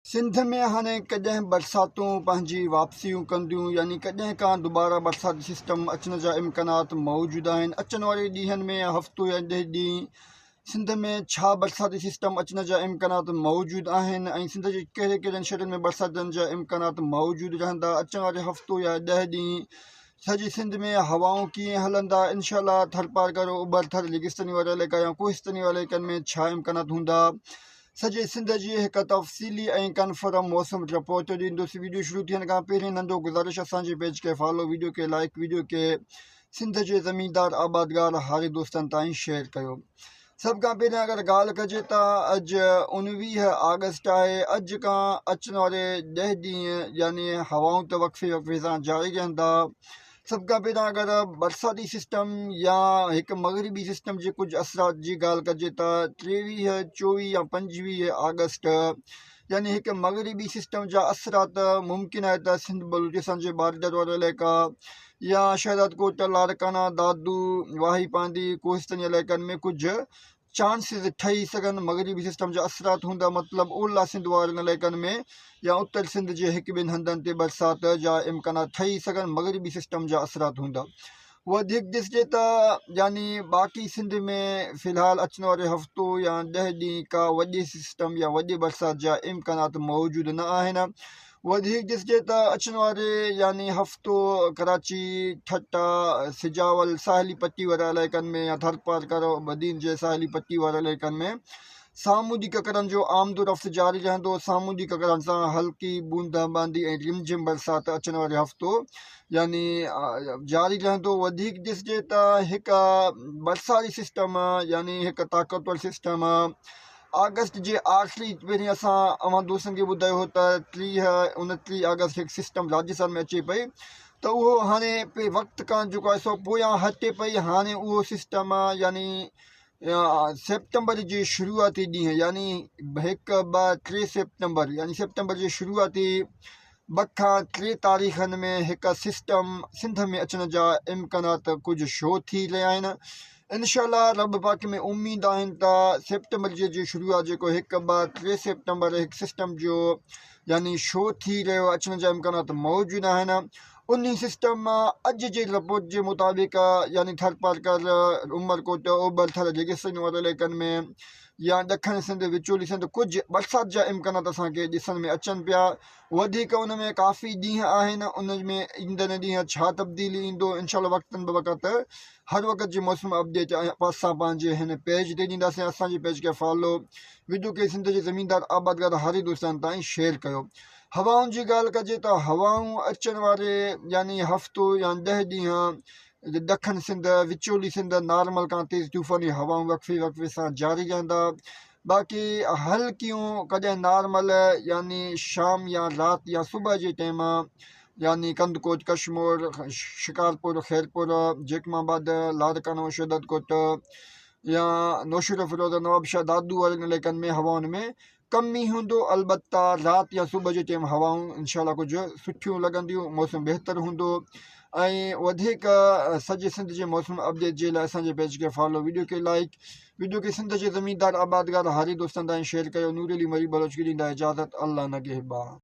سنڌ ۾ هاڻي ڪڏهن برساتون پنهنجي واپسيون ڪنديون يعني ڪڏهن کان دوباره برساتي سسٽم اچڻ جا امڪانات موجود آهن اچڻ واري ڏينهن ۾ يا هفتو يا ڏهه ڏينهن سنڌ ۾ ڇا برساتي سسٽم اچڻ جا امڪانات موجود آهن ۽ سنڌ جي ڪهڙي ڪهڙن شهرن ۾ برساتن جا امڪانات موجود رهندا اچڻ واري هفتو يا 10 ڏينهن سڄي سنڌ ۾ هوائون ڪيئن هلندا انشاء الله ٿرپارڪر اوڀر ٿر ريگستاني وارا علائقا يا ڪوهستاني وارا علائقن ۾ ڇا امڪانات هوندا سڄي سنڌ جي هڪ تفصيلي ۽ ڪنفرم موسم رپورٽ ڏيندس ويڊيو شروع ٿيڻ کان پهرين ننڍو گذارش اسان جي پيج کي فالو ويڊيو کي لائڪ ويڊيو کي سنڌ جي زميندار آبادگار هاري دوستن تائين شيئر ڪيو سڀ کان پهرين اگر ڳالهه ڪجي ته اڄ 19 آگسٽ آهي اڄ کان اچڻ واري 10 ڏينهن يعني هوائون ته وقفي وقفي سان جاري رهندا سڀ کان پهريان اگر برساتي سسٽم يا هڪ مغربي سسٽم جي ڪجهه اثرات جي ڳالهه ڪجي ته 23 24 يا 25 آگسٽ يعني هڪ مغربي سسٽم جا اثرات ممڪن آهي ته سنڌ بلوچستان جي بارڊر وارا علائقا يا شهداد ڪوٽ لاڙڪاڻا دادو واهي پانڌي ڪوهستاني علائقن ۾ ڪجهه چانسز ٺهي سگهن مغربي سسٽم جا اثرات هوندا مطلب اولهه سنڌ وارن علائقن ۾ يا اتر سنڌ جي هڪ ٻن هنڌن تي برسات جا امڪانات ٺهي سگهن مغربي سسٽم جا اثرات هوندا وڌيڪ ڏسجي ته يعني باقي سنڌ ۾ في الحال اچڻ واري هفتو يا 10 ڏينهن ڪا وڏي سسٽم يا وڏي برسات جا امڪانات موجود نه آهن وڌيڪ ڏسجي ته اچڻ واري يعني هفتو ڪراچي، ٺٽا، سجاول، ساحلي پٽي واري علائقن ۾ يا ٿرپارڪر، بدين جي ساحلي پٽي واري علائقن ۾ سامونڊي ڪڪرن جو آمد و رفت جاري رهندو. سامونڊي ڪڪرن سان هلڪي بوندا باندي ۽ رمجھم برسات اچڻ واري هفتو يعني جاري رهندو. وڌيڪ ڏسجي ته هڪ برساتي سسٽم يعني هڪ طاقتور سسٽم آگسٽ جي آخري پهرين اسان اوهان دوستن کي ٻڌايو هو ته 30 29 آگسٽ هڪ سسٽم راجستان ۾ اچي پئي ته اهو هاڻي پي وقت کان جيڪو آهي سو پويان هٽي پئي هاڻي اهو سسٽم يعني سيپٽمبر جي شروعاتي ڏينهن يعني هڪ ٻه ٽي سيپٽمبر يعني سيپٽمبر جي شروعاتي ٻه کان ٽي تاريخن ۾ هڪ سسٽم سنڌ ۾ اچڻ جا امڪانات ڪجهه شو ٿي رهيا آهن انشاء الله رب پاڪ ۾ اميد آهن ته سيپٽمبر جي شروعات جيڪو هڪ ٻه ٽي سيپٽمبر هڪ سسٽم جو يعني شو ٿي رهيو اچڻ جا امڪانات موجود آهن انهي سسٽم مان اڄ جي رپورٽ جي مطابق يعني ٿرپارڪر عمرڪوٽ اوڀر ٿر ريگستاني واري علائقن ۾ يا ڏکڻ سنڌ وچولي سنڌ ڪجهه برسات جا امڪانات اسان کي ڏسڻ ۾ اچن پيا وڌيڪ ان ۾ ڪافي ڏينهن آهن ان ۾ ايندڙ ڏينهن ڇا تبديلي ايندو انشاء الله وقتن به وقت هر وقت جي موسم اپڊيٽ اسان پنهنجي هن پيج تي ڏينداسين اسان جي پيج کي فالو وڊيو کي سنڌ جي زميندار آبادگار هاري دوستن تائين شيئر ڪيو هوائن جي ڳالهه ڪجي ته هوائون اچڻ واري يعني هفتو يا 10 ڏينهن ڏکڻ سنڌ، وچولي سنڌ نارمل کان تيز طوفاني هوائون وقفي وقفي سان جاري رهندا باقي هلڪيون ڪڏهن نارمل يعني شام يا رات يا صبح جي ٽيم يعني ڪنڌڪوٽ، ڪشمور، شڪارپور، خيرپور، جيڪب آباد، لاڙڪاڻو، شهدادڪوٽ يا نوشهروفيروز، نوابشاهه، دادو وارن علائقن ۾ هوائن ۾ ڪم ئي هوندو البته رات يا صبح جي ٽيم هوائون انشاء الله ڪجهه سٺيون لڳنديون موسم بهتر هوندو ۽ وڌيڪ سڄي سنڌ جي موسم اپڊيٽ جي لاء اسان جي پيج کي فالو ويڊيو کي لائڪ ويڊيو کي سنڌ جي زميندار آبادگار هاري دوستن تائين شيئر ڪيو نور علي مري بلوچ کي ڏيندا اجازت الله نگهبان.